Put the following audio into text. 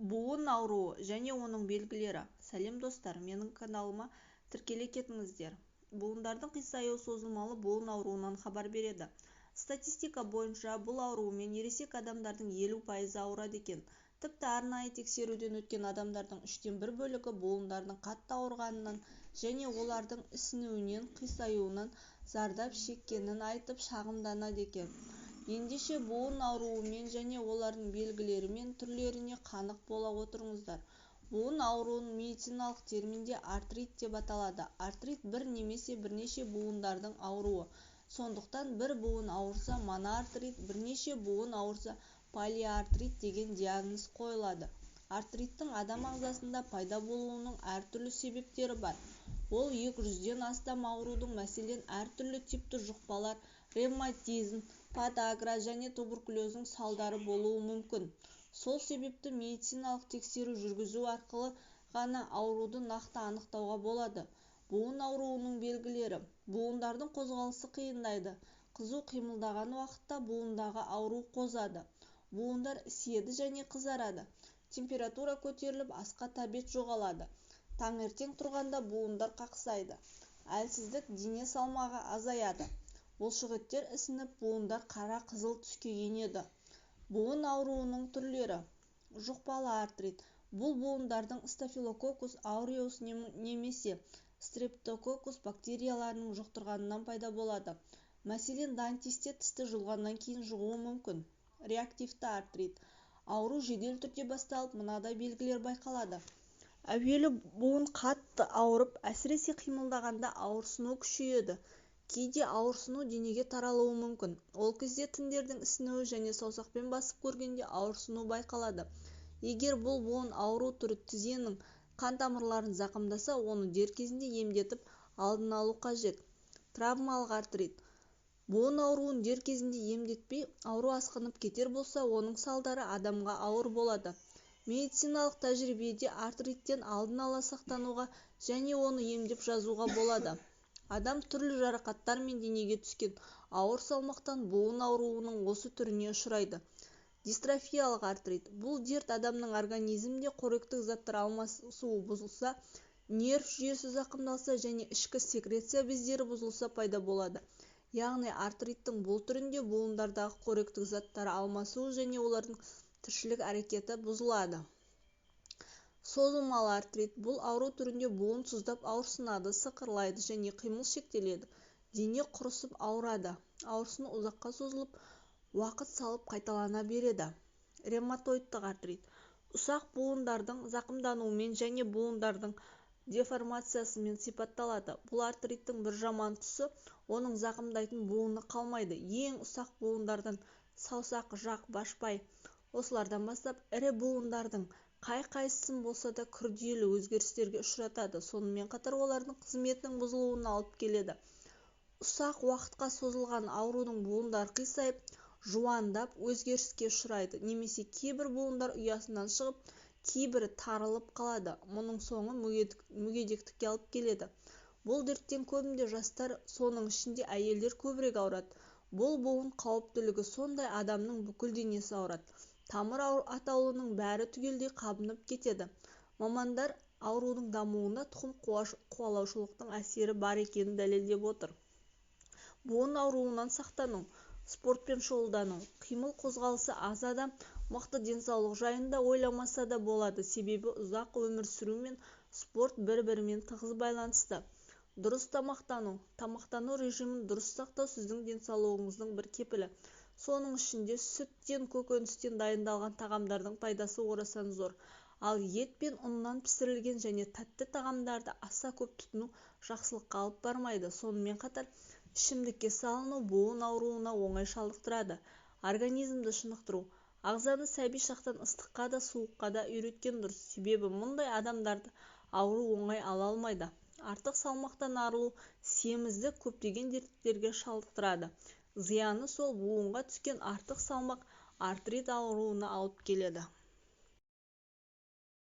Буын ауруы және оның белгілері. Сәлем, достар! Менің каналыма тіркеле кетіңіздер. Буындардың қисаюы созылмалы буын ауруынан хабар береді. Статистика бойынша, бұл аурумен ересек адамдардың 50%-ы ауырады екен. Тіпті арнайы тексеруден өткен адамдардың үштен бір бөлігі буындарының қатты ауырғанынан және олардың ісінуінен, қисаюынан зардап шеккенін айтып шағымданады екен. Ендеше буын ауруымен және олардың белгілері мен түрлеріне қанық бола отырыңыздар. Буын ауруын медициналық терминде артрит деп аталады. Артрит бір немесе бірнеше буындардың ауруы. Сондықтан бір буын ауырса моноартрит, бірнеше буын ауырса полиартрит деген диагноз қойылады. Артриттің адам ағзасында пайда болуының әртүрлі себептері бар. Ол 200-ден астам аурудың, мәселен, әртүрлі типті жұқпалар, ревматизм, подагра және туберкулездің салдары болуы мүмкін. Сол себепті медициналық тексеру жүргізу арқылы ғана ауруды нақты анықтауға болады. Буын ауруының белгілері: буындардың қозғалысы қиындайды, қызу қимылдаған уақытта буындағы ауру қозады, буындар іседі және қызарады, температура көтеріліп, асқа тәбет жоғалады, таңертең тұрғанда буындар қақсайды, әлсіздік, дене салмағы азаяды, бұлшықеттер ісініп, буындар қара-қызыл түске енеді. Буын ауруының түрлері: Жұқпалы артрит – бұл буындардың стафилококкус ауреус немесе стрептококкус бактерияларының жұқтырғанынан пайда болады. Мәселен, дантисте тісті жұлғаннан кейін жұғуы мүмкін. Реактивті артрит – ауру жедел түрде басталып, мынадай белгілер байқалады. Әуелі буын қатты ауырып, әсіресе қимылдағанда ауырсыну күшейеді. Кейде ауырсыну денеге таралуы мүмкін. Ол кезде тіндердің ісінуі және саусақпен басып көргенде ауырсыну байқалады. Егер бұл буын ауру түрі тізенің қан тамырларын зақымдаса, оны дер кезінде емдетіп, алдын алу қажет. Травмалық артрит – буын ауруын дер кезінде емдетпей, ауру асқынып кетер болса, оның салдары адамға ауыр болады. Медициналық тәжірибеде артриттен алдын ала сақтануға және оны емдеп жазуға болады. Адам түрлі жарақаттар мен денеге түскен ауыр салмақтан буын ауруының осы түріне ұшырайды. Дистрофиялық артрит – бұл дерт адамның организмінде қоректік заттар алмасуы бұзылса, нерв жүйесі зақымдалса және ішкі секреция бездері бұзылса пайда болады. Яғни артриттің бұл түрінде буындардағы қоректік заттар алмасуы және олардың тіршілік әрекеті бұзылады. Созылмалы артрит – бұл ауру түрінде буын сыздап ауырсынады, сықырлайды және қимыл шектеледі, дене құрысып ауырады. Ауырсыну ұзаққа созылып, уақыт салып қайталана береді. Ревматоидтық артрит – ұсақ буындардың зақымдануымен және буындардың деформациясымен сипатталады. Бұл артриттің бір жаман тұсы, оның зақымдайтын буыны қалмайды. Ең ұсақ буындардан, саусақ, жақ, башпай, осылардан бастап ірі буындардың қай-қайсысын болса да күрделі өзгерістерге ұшыратады, сонымен қатар олардың қызметінің бұзылуына алып келеді. Ұзақ уақытқа созылған аурудың буындары қисайып, жуандап, өзгеріске ұшырайды немесе кейбір буындар ұясынан шығып, кейбірі тарылып қалады. Мұның соңы мүгедектікке алып келеді. Бұл дерттен көбінде жастар, соның ішінде әйелдер көбірек ауырады. Бұл буын қауіптілігі сондай, адамның бүкіл денесі ауырады, тамыр атаулының бәрі түгелдей қабынып кетеді. Мамандар аурудың дамуына тұқым қуалаушылықтың әсері бар екенін дәлелдеп отыр. Буын ауруынан сақтану: Спортпен шұғылдану. Қимыл-қозғалысы аз адам мықты денсаулық жайында ойламаса да болады, себебі ұзақ өмір сүру мен спорт бір-бірімен тығыз байланысты. Дұрыс тамақтану. Тамақтану режимін дұрыс сақтау сіздің денсаулығыңыздың бір кепілі. Соның ішінде сүттен, көкөністен дайындалған тағамдардың пайдасы орасан зор. Ал ет пен ұннан пісірілген және тәтті тағамдарды аса көп тұтыну жақсылыққа алып бармайды. Сонымен қатар ішімдікке салыну буын ауруына оңай шалдықтырады. Организмді шынықтыру. Ағзаны сәби шақтан ыстыққа да, суыққа да үйреткен дұрыс, себебі мұндай адамдарды ауру оңай ала алмайды. Артық салмақтан арылу. Семіздік көптеген дерттерге шалдықтырады. Зияны сол, буынға түскен артық салмақ артрит ауруына алып келеді.